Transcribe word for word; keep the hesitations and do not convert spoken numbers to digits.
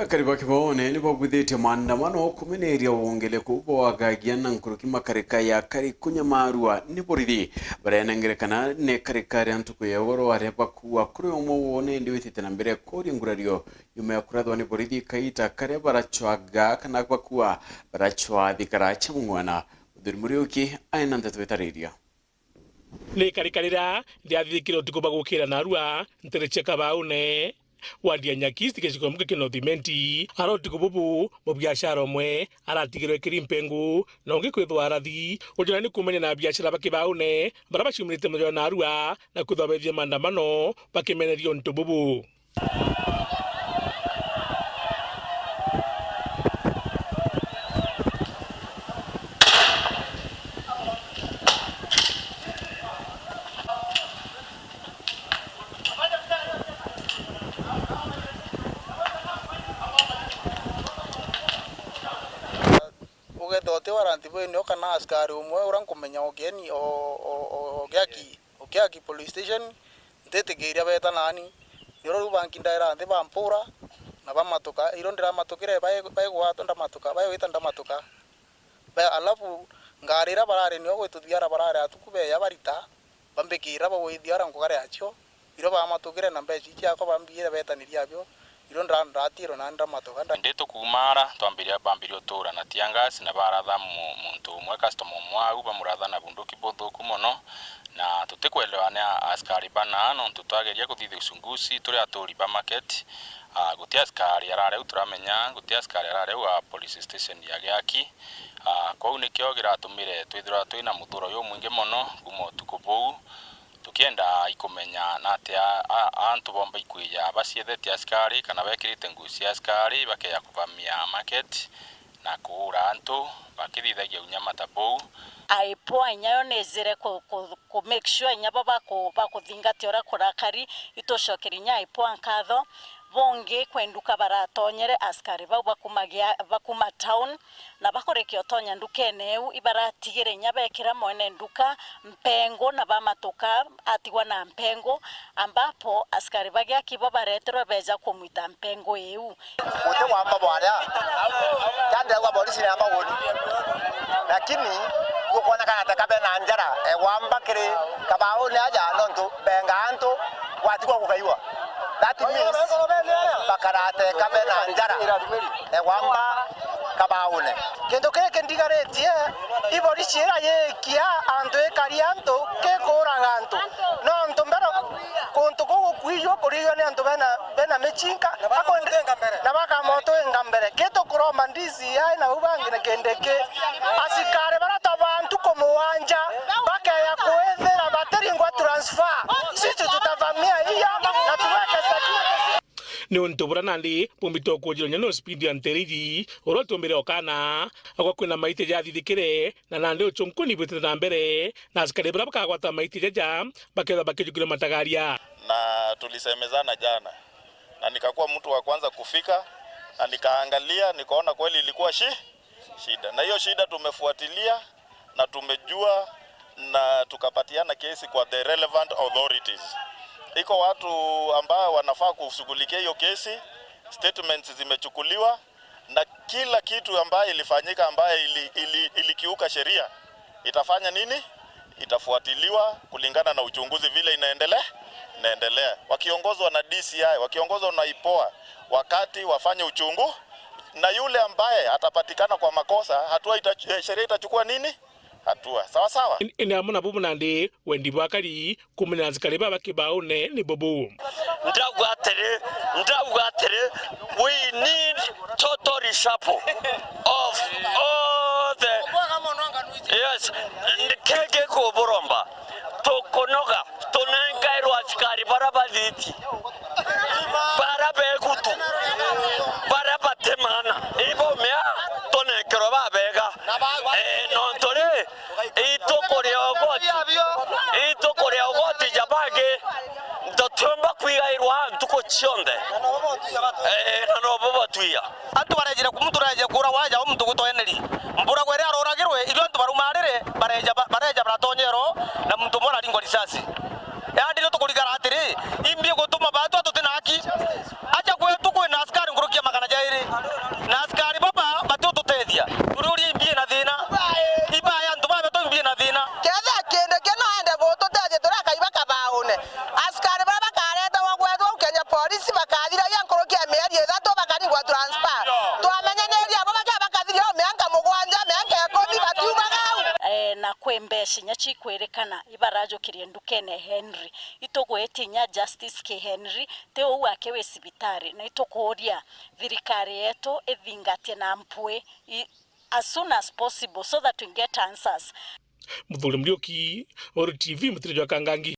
Akari ba Kibaone ni babwithitie maandamano kumeneria wongeleku bwa agagia na nkuruki makarika ya akari kunyamarua ni borithi. Barenengerekana ni karika ria ntuku ya igoro aria bakua kuri umwe wone ndi witite na mbere kuria ngurario nyuma ya kurathwa ni borithi kaita karia barachwaga kana bakua barachwa thigara cia mung'wana. Muthuri Muriuki aina ndeto itariria. Ni karika riria riathithikire utuku bwa gukira narua ntere cia Kabaune, wadi ya Nyaki, stikeshiko mke kino thimenti. Ara utuku bubu, mubiashara umwe aratigirwe kiri mpengu, na ungi kwithwa arathi. Ujona ni kumenya na biashara ba Kibaune, bara baciumirite muthenya narua, na kwithwa bethie maandamano, bakimeneria untu bubu. Ugetha uti warrant bwene o kana askari umwe uria nkumenya o Kieni, o, o, o, o Giaki, o Giaki police station, ntitikiria beeta nani. Niro riu bankindaira nthi bampura, na bamatuka. Iro ndiramatukire, bae-, baigwatwa ndamatuka, baigwita ndamatuka. Ba-, alafu ngari iria barari nio gwituthiara barari atuku beya barita, bambikira bagwithia ara nkugare acio, irio bamatukire na mbeca ici ciakwa bambiire betanirie abio, irio ndra-, ndatiirwe na ndamatuka nda- Indi tukuuma ara, twambiria, bambirie utuura na tear gas, na baratha mu-, muntu umwe, customer umwe au, bamuratha na bunduki buthuku mono, na tutikwelewa ni a-, askari bana, nontu twageria kuthithia uchunguzi turi aturi ba market, ah, guti askari arari au turamenya, guti askari arari au a police station ya Giaki, ah, kwou nikio giratumire twithirwa twina muthuro jumwingi mono kuuma utuku buu. Tukienda ikumenya na atia a-, a-, antu bomba ikwija baciethete askari kana bekirite nguo cia askari bakeja kuvamia market na kuura antu bakithithagia unyamata buu. IPOA inya yo nijire ku, ku, ku make sure inya bo baku, bakuthingatia uria kurakari, itucokeria inya IPOA nkatho. Bungi kwi nduka baratonyere askari bau bakuma Gia-, bakuma town, na bakurekia utonya ndukene iu, ibaratigire inya bekira mwene nduka mpengo na bamatuka atigwa na mpengo, ambapo askari ba Giaki bo bareterwe beja kumwita mpengo iu. Guti wamba bwaria, kandi aigua borisi ni amba uni. Lakini gukwonekana ta kabe na njara, e wamba kiri Kabauni aja nontu benga antu gwatigwa gukaiwa. That means bakarateka bena njara, e wamba Kabaune. Kintu kiki ndigaritie, iborisi ira yikia antu ikari antu, kikuuraga antu. Nontu mbere kuntu kuu gukwijua kurijua ni antu bena, bena micinka, na bakamoto inga mbere, na bakamoto inga mbere. Kitukuromba D C I na bau bangi na kindi ki, asikari bara twa bantu kumugwanja bakeya kwithira batiringwa transfer. Sisi tutavamia hiyo na tuweke security. Ni untu buria nandi bumbitwe kuujirania ni Speed ya Nteriri, uria utumbire okana agwa kwina maiti jathithikire, na nandi uchunkuni bwitite na mbere, na asikari baria bakagwata maiti jaja bakethirwa bakijukirwe matagaria. Na tulisemezana jana, na nikakuwa mtu wa kwanza kufika, na nikaangalia, nikaona kweli ilikuwa shi-, shida. Na hiyo shida tumefuatilia, na tumejua na tukapatiana kesi kwa the relevant authorities. Iko watu ambao wanafaa kushughulikia hiyo kesi, statements zimechukuliwa, na kila kitu ambayo ilifanyika ambayo ili, ili, ilikiuka sheria itafanya nini? Itafuatiliwa kulingana na uchunguzi vile inaendelea, inaendelea. Wakiongozwa na D C I, wakiongozwa na IPOA, wakati wafanye uchungu, na yule ambaye atapatikana kwa makosa, hatua ita-, eh, sheria itachukua nini? Hatua. Sawa sawa. Ni, ni amwe na bubu nandi wendi bwa akari kumenya na asikari baba Kibaune ni bubu. Ndauga atiri, ndauga atiri, we need total reshuffle of all the, yes, kiki kuburomba, tukunoga, tunengairwa asikari bara bathiti. Bara begutu, bara batemana, ibomea, tonekerwa babega. Eh, nontu ri, itukuria ugoti, itukuria ugoti ja bangi, tutiumba kwigairwa ntuku cionthe. Eh, na nobo batwia. Antu barejire ku-, muntu reje kura waja o muntu gutwa Henry. Mbura gwere aroragirwe, irio antu baruma riri, bareja ba-, bareja baratonyero, na muntu umwe araringwa risasi. Yaani, rio tukurigara atiri, imbi gutuma batu tuti na haki? Aja kwetu kwina askari nkuruki ya magana jairi. Mbeca inya cikwirikana ibarajukirie ndukene Henry. Itugwitia inya Justice ki Henry, ti uu aki wi cibitari, na itukuuria thirikari yetu ithingatie na mpwi i-, as soon as possible so that we get answers. Muthuri Muriuki, Uru T V, mutiri jwa Kangangi.